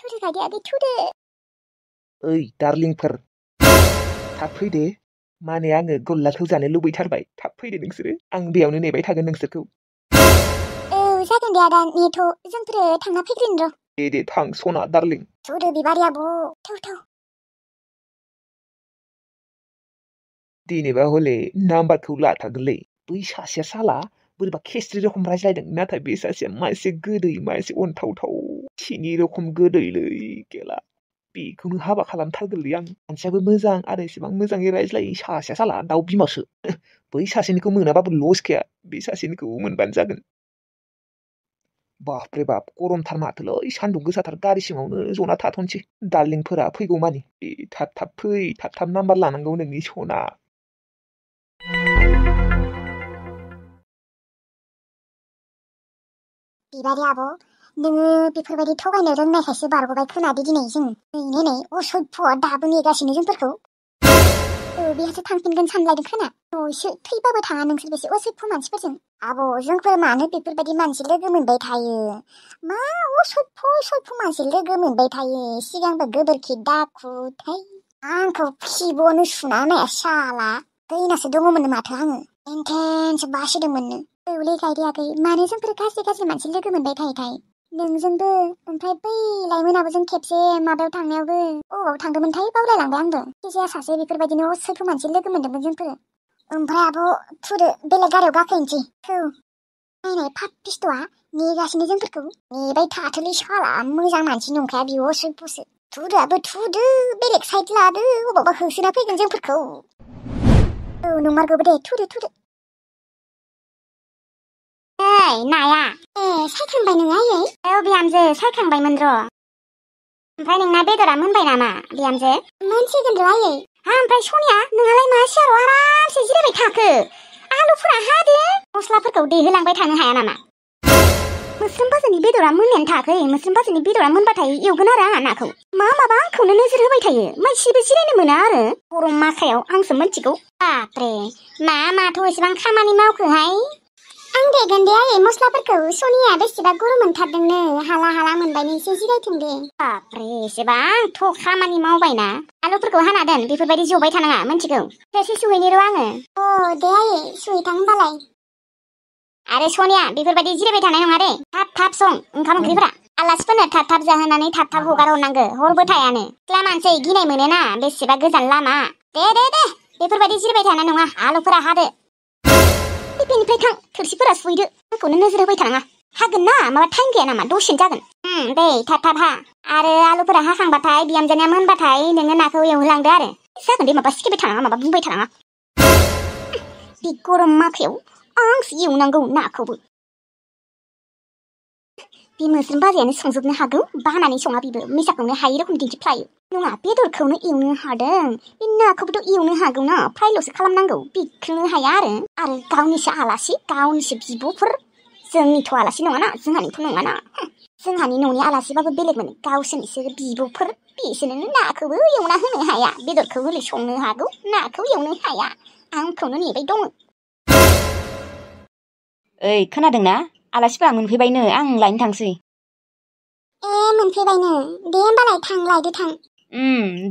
थुदो गायदे आगै थुदो। ओइ डार्लिंफोर थाब फैदे माने आङो गल्लाखौ जानो लुबैथारबाय थाब फैदे नोंसोरो आं बेयावनो नेबाय थागोन नोंसोरखौ। औ जागोन दे आदा नेथ' जोंफोरो थांना फैग्रोन र'। दे थां सना डार्लिं। थुदो बिबारि आब' थौ। दिनैबा हले नाम्बारखौ लाथारगोनलै बै सासेया साला बोरैबा खेस्रि रखम रायज्लायदों नाथाय बे सासेया मासे गोदै मासे अनथावथाव सिनि रखम गोदैलै गेला बेखौनो हाबा खालामथारगोनलै आं। मानसियाबो मोजां आरो एसेबां मोजाङै रायज्लायो सासेया साला दाउ बिमासो बै सासेनिखौ मोनाबाबो लस गैया बे सासेनिखौ मोनबानो जागोन। बापरे बाप गरमथार माथोलै सान्दुं गोसाथार गारि सिङावनो जना थाथ'नोसै डार्लिंफोरा फैगौ मानि थाब फै थाब नाम्बार लानांगौ नोंनि सना। बिबारि आब' नोङो बेफोरबायदि थगायनो रोंनायखायसो बारग'बाय खोनादो दिनै जों नै असभ्यआ दाबो नेगासिनो जोंफोरखौ। बेहासो थांफिनगोन सानलायदों खोना न'सो थैबाबो थाङा नोंसोर बेसे असभ्य मानसिफोरजों। आब' जोंफोर मानो बेफोरबायदि मानसि लोगो मोनबाय थायो मा असभ्य मानसि लोगो मोनबाय थायो सिगांबो गोबोरखि दाखुथाय आंखौ खिब'नो सुना होनाया साला दैनासो दङमोननो माथो आङो एनथेनसो बासिदोंमोननो। औलै गायदे आगै मानो जोंफोर गाज्रि मानसि लोगो मोनबाय थायोथाय नोंजोंबो ओमफ्राय बै लाइमोनाबो जों खेबसे माबायाव थांनायावबो अबाव थांदोंमोनथाय बावलायलांबाय आंबो जाया सासे बेफोरबायदिनो असभ्य मानसि लोगो मोनदोंमोन जोंफोर। ओमफ्राय आब' थुदो बेलेग गारियाव गाखोनोसै थौ नायनाय फाप पिस्थ'आ नेगासिनो जोंफोरखौ नेबाय थाथोलै साला मोजां मानसि नंखाया बियो असभ्यसो। थुदो आबो थुदो बेलेग साइड लादो अबावबा होसोना फैगोन जोंफोरखौ। औ नंमारगौबो दे थुदो। नाया सायखांबाय नोङो आयै? औ बिहामजो सायखांबायमोन र'। ओमफ्राय नोंना बेदरा मोनबाय नामा बिहामजो? मोनसिगोन र' आयै। ओमफ्राय सनिया नोंहालाय मा सियाराव आरामसे जिरायबाय थाखो आलुफोरा हादो मस्लाफोरखौ देहोलांबाय थानो हाया नामा? मोस्रोम बाजोनि बेदरा मोननायानो थायाखै मोस्रोम बाजोनि बेदरा मोनबाथाय एवगोन आरो आंहा नाखौ माबा आंखौनो नोजोर होबाय थायो मानसिबो जिरायनो मोना आरो गरम माखायाव आंसो मिथिगौ। बाप्रे माथो एसेबां खामानि मावखोहाय? आं देगोन दे आयै मस्लाफोरखौ सनिया बेसेबा गरम मोनथारदोंनो हाला मोनबायनो एसे जिरायथों दे। बाप्रे एसेबांथ' खामानि मावबायना आलुफोरखौ हाना दोन बेफोरबायदि जबाय थानाङा मिथिगौ। थोरसि सुहैनो र' आङो। दे आयै सुहैथां होनबालाय। आरो सनिया बेफोरबायदि जिरायबाय थानाय नङा दे थाब सं ओंखाम ओंख्रिफोरा आलासिफोरनो थाब जाहोनानै थाब हगार हरनांगौ हरबो थायानो सिख्ला मानसि गिनाय मोनोना बेसेबा गोजान लामा। दे बेफोरबायदि जिरायबाय थानाय नङा आलुफोरा हादो बेनिफ्राय थां थोरसिफोरा सुहैदो आंखौनो नोजोर होबाय थानाङा हागोन ना माबा टाइम गैया नामा दसेनो जागोन। दे थाब हा आरो आलुफोरा हाखांबाथाय बिहामजोनिया मोनबाथाय नोङो नाखौ एवहोलांदो आरो जागोन दे माबा सिखिबाय थानाङा माबा बुंबाय थानाङा बे गरम माखायाव आंसो एवनांगौ नाखौबो। बे मोस्रोम बाजैयानो संजोबनो हागौ बानानै सङा बिबो मिसाखौनो हायै रखम दिन्थिफ्लायो। नङा बेदरखौनो एवनो हादों बे नाखौबोथ' एवनो हागौ ना फ्रायल'सो खालामनांगौ बेखौनो हाया आरो गावनिसो आलासि गावनिसो बिब'फोर जोंनिथ' आलासि नङाना जोंहानिथ' नङाना जोंहानि न'नि आलासिबाबो बेलेगमोन गावसोरनिसो बिब'फोर बिसोरनो नाखौबो एवना होनो हाया बेदरखौ हले संनो हागौ नाखौ एवनो हाया आंखौनो नेबाय दङ। ओइ खोनादोंना आलासिफोरा मोनफैबायनो आं लायनो थांसै। मोनफैबायनो दे होमबालाय थां लायदो थां।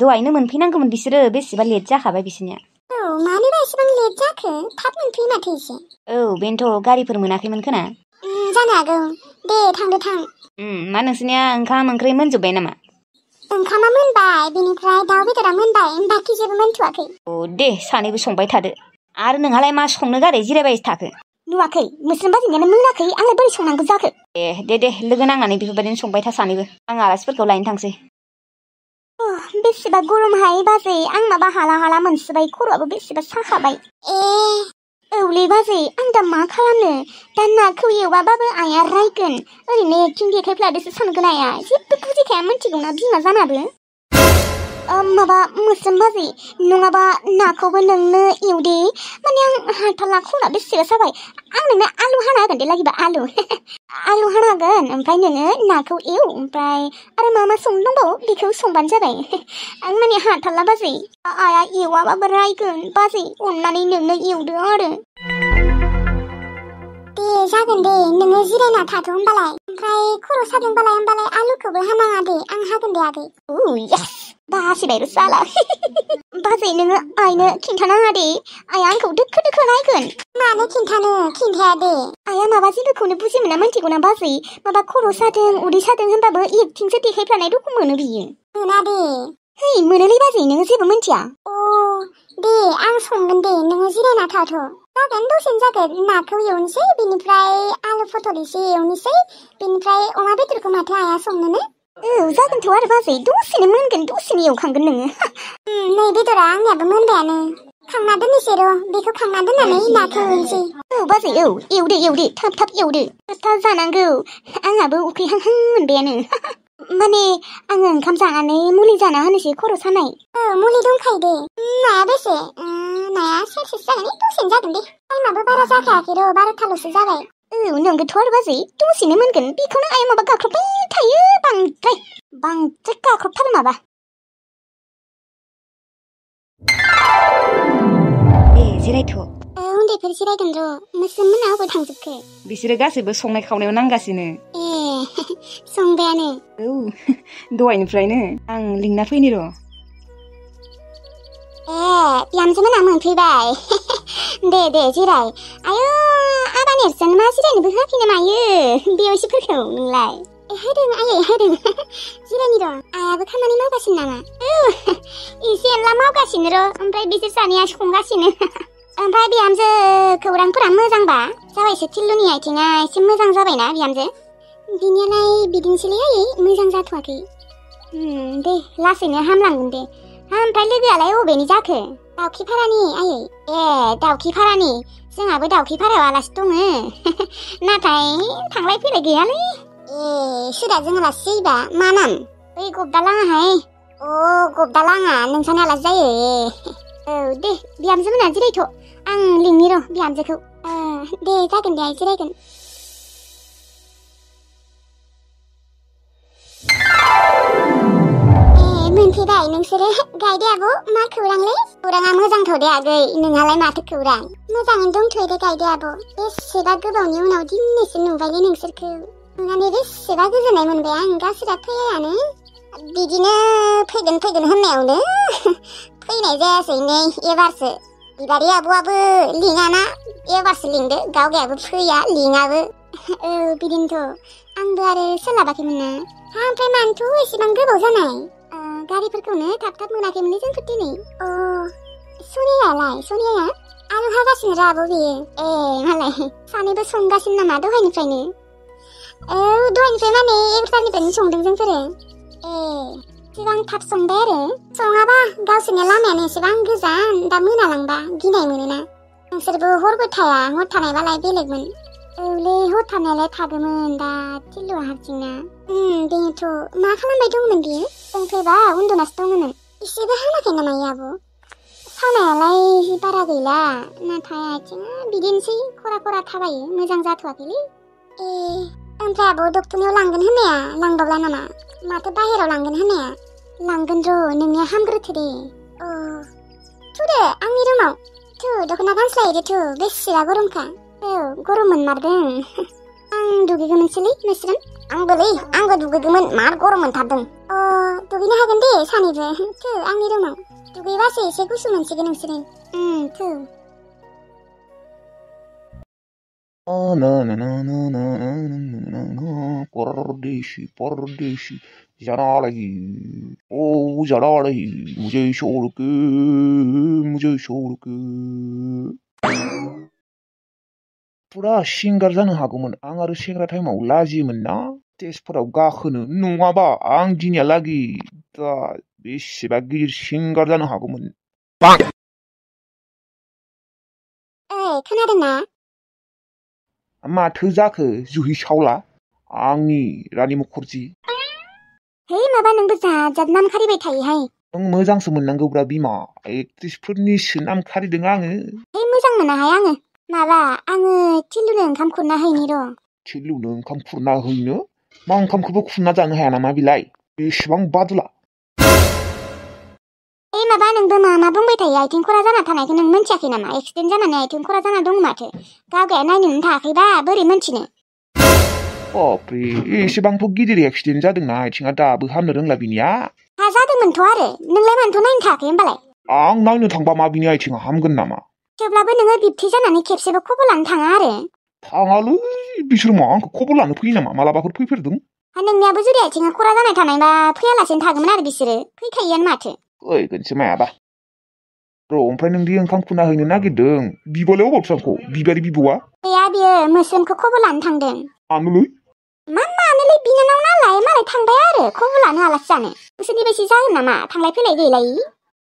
दहायनो मोनफैनांगौमोन बिसोरो बेसेबा लेट जाखाबाय बिसोरनिया। मानोबा एसेबां लेट जाखो थाब मोनफैयो माथो एसे। बेनोथ' गारिफोर मोनाखैमोन खोना। जानो हागौ दे थांदो थां। मा नोंसोरनिया ओंखाम ओंख्रि मोनजोब्बाय नामा? ओंखामा मोनबाय बेनिफ्राय दाउ बेदरा मोनबाय बाखि जेबो मोनथ'वाखै। दे सानैबो संबाय थादो आरो नोंहालाय मा संनो गारै जिरायबाय थाखो? नुवाखै मोस्रोम बाजैनियानो मोनाखै आंलाय बोरै संनांगौ जाखो? दे लोगो नांनानै बेफोरबायदिनो संबाय था सानैबो आं आलासिफोरखौ लायनो थांसै। बेसेबा गरमहाय बाजै आं माबा हाला मोनसोबाय खर'आबो बेसेबा साखाबाय। औलै बाजै आं दा मा खालामनो दा नाखौ एवाबाबो आइया रायगोन ओरैनो एक्टिं देखायफ्लादोसो सानगोन आइया जेबो बुजिखाया मिथिगौना बिमा जानाबो। माबा मोस्रोम बाजै नङाबा नाखौबो नोंनो एवदे माने आं हाथाला खर'आ बेसेबा साबाय आं नोंनो आलु हाना होगोन दे लागिबा आलु हाना होगोन ओमफ्राय नोङो नाखौ एव ओमफ्राय आरो मा संनो दंबावो बेखौ संबानो जाबाय आं माने हाथाला बाजै आइया एवाबाबो रायगोन बाजै अननानै नोंनो एवदो आरो। दे जागोन दे नोङो जिरायना थाथ' होमबालाय ओमफ्राय खर' सादोंबालाय आलुखौबो हानाङा दे आं हागोन दे आगै येस बासिबायबो साला बाजै नोङो आइनो खिन्थानाङा दे आइया आंखौ दोखो दोखो नायगोन मानो खिन्थाया दे आइया माबा जेबोखौनो बुजि मोना मिन्थिगौना बाजै माबा खर' सादों उदै सादों होनबाबो एक्टिंसो देखायफ्लानाय रखम मोनो बियो मोना दे है मोनोलै बाजै नोङो जेबो मिन्थिया दे आं संगोन दे नोङो जिरायना थाथ' जागोन दसेनो जागोन नाखौ एवनोसै बिनिफ्राय आलु पटल एसे एवनोसै बिनिफ्राय अमा बेदरखौ माथो आइया संनोनो जागोनथ' आरो बाजै दसेनो मोनगोन दसेनो एवखांगोन नोङो नै बेदरा आंनियाबो मोनबायानो खांना दोननोसै र' बेखौ खांना दोननानै नाखौ एवनोसै बाजै एवदो थाब एवदो थाब जानांगौ आंहाबो उखैहांहां मोनबायानो माने आङो ओंखाम जानानै मुलि जाना होनोसै खर' सानाय मुलि दंखायो दे नाया बेसे नाया सेरसेसो जागोन दसेनो जागोन दे टाइमाबो बारा जाखायाखै र' 12थाल'सो जाबाय नंगौथ' आरो बाजै दसेनो मोनगोन बेखौनो आइ माबा गाख्रबबाय थायो बांद्राय गाख्रबथारो माबा जिरायथ' उन्दैफोर जिरायदों र' मोस्रोम मोना अबाव थांजोबखो बिसोरो गासैबो संनाय खावनायाव नांगासिनो संबायानो दहायनिफ्रायनो आं लिंना फैनि र' बिहामजो मोना मोनफैबाय दे जिराय आयौ आबा नेरसोन मा जिरायनोबो होआखैनो मायो बेवसिफोरखौ नोंलाय होदों आयै होदों जिरायनि र' आयाबो खामानि मावगासिनो नामा एसे एनला मावगासिनो र' ओमफ्राय बिसोर सानैया संगासिनो ओमफ्राय बिहामजो खौरांफोरा मोजांबा जाबायसो थिल्लुनि आथिङा एसे मोजां जाबायना बिहामजो बिनियालाय बिदिनोसैलै आयै मोजां जाथ'वाखै दे लासैनो हामलांगोन दे ओमफ्राय लोगोआलाय अबेनि जाखो दाउखिपारानि आयै दाउखिपारानि जोंहाबो दाउखिपारायाव आलासि दङ नाथाय थांलाय फैलाय गैयालै सोरा जों आलासि जायोबा मा नाम बै गबदालाङाहाय गबदालाङा नोंसानि आलासि जायो दे बिहामजो मोना जिरायथ' आं लिंनि र' बिहामजोखौ दे जागोन दे आइ जिरायगोन मोनफैबाय नोंसोरो गायदे आब' मा खौरांलै खौराङा मोजांथ' दे आगै नोंहालाय माथो खौरां मोजाङैनो दंथ'यो दे गायदे आब' बेसेबा गोबावनि उनाव दिनैसो नुबायलै नोंसोरखौ नुनानै बेसेबा गोजोननाय मोनबाय आं गासैरा फैयानो बिदिनो फैगोन होननायावनो फैनाय जायासै नै एबारसो बिबारि आब'आबो लिङाना एबारसो लिंदो गावगायाबो फैया लिङाबो बिदिनोथ' आंबो आरो सोलाबाखैमोन ना ओमफ्राय मानोथ' एसेबां गोबाव जानाय गारिफोरखौनो थाब मोनाखैमोनलै जोंफोर दिनै सनियाया आलु हागासिनो र' आब' बेयो मालाय सानैबो संगासिनो नामा दहायनिफ्रायनो दहायनिफ्राय माने 11थानिफ्रायनो संदों जोंफोरो सिगां थाब संबाय आरो सङाबा गावसोरनि लामायानो एसेबां गोजान दा मोनालांबा गिनाय मोनोना नोंसोरबो हरबो थाया हर थानायबालाय बेलेगमोन औलै हर थानायालाय थागौमोन दा थिल्लुआ हारसिंना बेनोथ' मा खालामबाय दंमोन बियो जों फैबा उन्दुनासो दङमोन एसेबो हामाखै नामा आब' सानायालाय बारा गैला नाथाय आथिङा बिदिनोसै खरा थाबायो मोजां जाथ'वाखैलै ओमफ्राय आब' डक्टरनियाव लांगोन होननाया लांबावला नामा माथो बाहेराव लांगोन होननाया लांगोन र' नोंनिया हामग्रोथो दे थुदो आंनि रुमाव दख'ना गानस्लायदो बेसेबा गरमखा गरम मोनमारदों आं दुगैगौमोनसोलै नोंसोरजों आंबो दुगैगौमोन मार गरम मोनथारदों दुगैनो हागोन दे सानैबो आंनि रुमाव दुगैबासो एसे गुसु मोनसिगोन नोंसोरो परदेशी जरा रही मुझे छोड़ के पुरा सिंगार जानो हागौमोन आं आरो सेंग्रा टाइमाव लाजियोमोन ना स्टेजफोराव गाखोनो नङाबा आं दिनैहालागै दा बेसेबा गिदिर सिंगार जानो हागौमोन खोनादोंना माथो जाखो जुहि सावला आंनि रानि मुखर्जी माबा नोंबो जात नाम खारिबाय थायोहाय नों मोजांसो मोननांगौब्रा बिमा एक्ट्रिसफोरनिसो नाम खारिदों आङो मोजां मोनाहाय आङो माबा आङो थिल्लुनो ओंखाम खुरना हैनि र' थिल्लुनो ओंखाम खुरना हैनो मा ओंखामखौबो खुरना जानो हाया नामा बिलाय बेसेबां बादुला थेवब्लाबा नोंबो मा बुंबाय थायो आथिं खरा जाना थानायखौ नों मोनथियाखै नामा एक्सिडेन्ट जानानै आथिं खरा जाना दं माथो गावगाया नायनोनो थायाखैबा बोरै मोनथिनो बापरे एसेबांथ' गिदिर एक्सिडेन्ट जादोंना आथिङा दाबो हामनो रोंला बिनिया हा जादोंमोनथ' आरो नोंलाय मानोथ' नायनो थायाखै होमबालाय आं नायनो थांबा मा बिनि आथिङा हामगोन नामा थेवब्लाबो नोङो बिब्दि जानानै खेबसेबो खबर लानो थाङा आरो थाङालै बिसोर मा आंखौ खबर लानो फैयो नामा मालाबाफोर फैफेरदों हा नोंनियाबो जुदि आथिङा खरा जानाय थानायबा फैयालासेनो थागौमोन आरो बिसोरो फैखायोआनो माथो फैगोनसो मायाबा र' ओमफ्राय नोंदि ओंखाम खुना हैनो नागिरदों बिब'लाय अबाव थांखो बिबारि बिबौआ गैया बियो मोस्रोमखौ खबर लानो थांदों मानोलै मानोलै बिनानाव नालाय मालाय थांबाय आरो खबर लानो आलासि जानो नोंसोरनि बायदि जागोन नामा थांलाय फैलाय गैलायि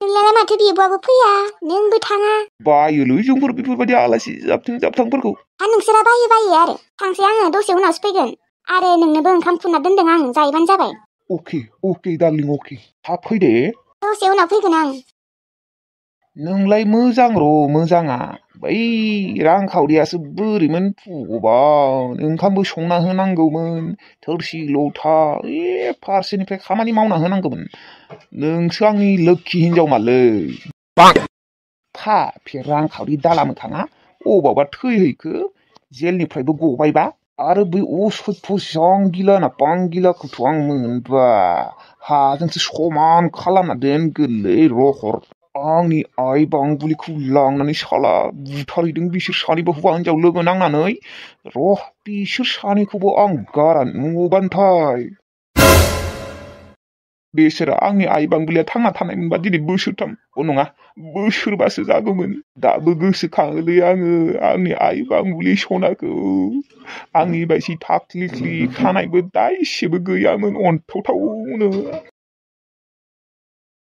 नोंलाय माथो बिब'आबो फैया नोंबो थाङा बायोलै जोंफोर बेफोरबायदि आलासि जाबथांफोरखौ हा नोंसोरा बायो आरो थांसै आङो दसे उनावसो फैगोन आरो नोंनोबो ओंखाम खुना दोनदों आं जाहैबानो जाबाय अके डार्लिं अके थाब फै दे दसे उनाव फैगोन आं नोंलाय मोजां र' मोजाङा बै रांखावरियासो बोरैमोन भगबान ओंखामबो संना होनांगौमोन थोरसि लथा फारसेनिफ्राय खामानि मावना होनांगौमोन नोंसो आंनि लोखि हिनजावमालै बे रांखावरि दाला मोखाङा अबावबा थैहैखो जेलनिफ्रायबो गबायबा आरो बै असभ्य जांगिला ना बांगिलाखौथ' आं मोनबा हाजोंसो समान खालामना दोनगोनलै रहर आंनि आइ बांबुलिखौ लांनानै साला बुथारहैदों बिसोर सानैबो हौवा हिनजाव लोगो नांनानै र' बिसोर सानैखौबो आं गारा नुबानोथाय बिसोरा आंनि आइ बांबुलिया थांना थानायमोनबा दिनै बोसोरथाम नङा बोसोरबासो जागौमोन दाबो गोसोखाङोलै आङो आंनि आइ बांबुलि सनाखौ आंनि बायदि थाख्लिख्लि खानायबो दाइसेबो गैयामोन अनथावथावनो